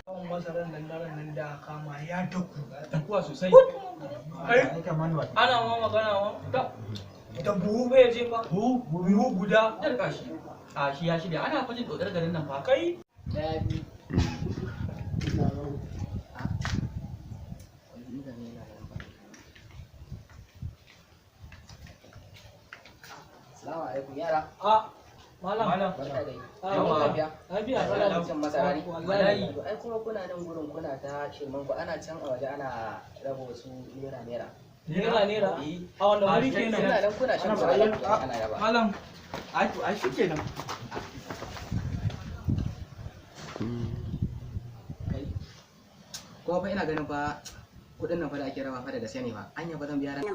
Awon masarar nan na nan da aka kama ya daku. Takuwa sosai. Kai, ana ma magana ma da buhu bai je fa. Buhu guda. Jarka shi. A shi ya shirya ana fajin dodar garin nan fa. Kai. Daya, biyu. Wani mutane yana nan ba. Assalamu alaikum yara. A malam. Malam. Barka dai. Ah, Yawa. Lafiya. Lafiya. Kuna cin masara ne? Wallahi. To ai kuma kuna nan gurin kuna ta shirman ku, ana can a waje ana raba wasu naira naira. Naira naira. Eh. A wanda wuri Kuna kenan? nan kuna shan masara ana raba. Malam. Ai to ai shikenan. Kai. Kuma fa ina ganin fa kuɗin nan fa da ake raba fa da gaske ne fa. Anya ba zan biya ran.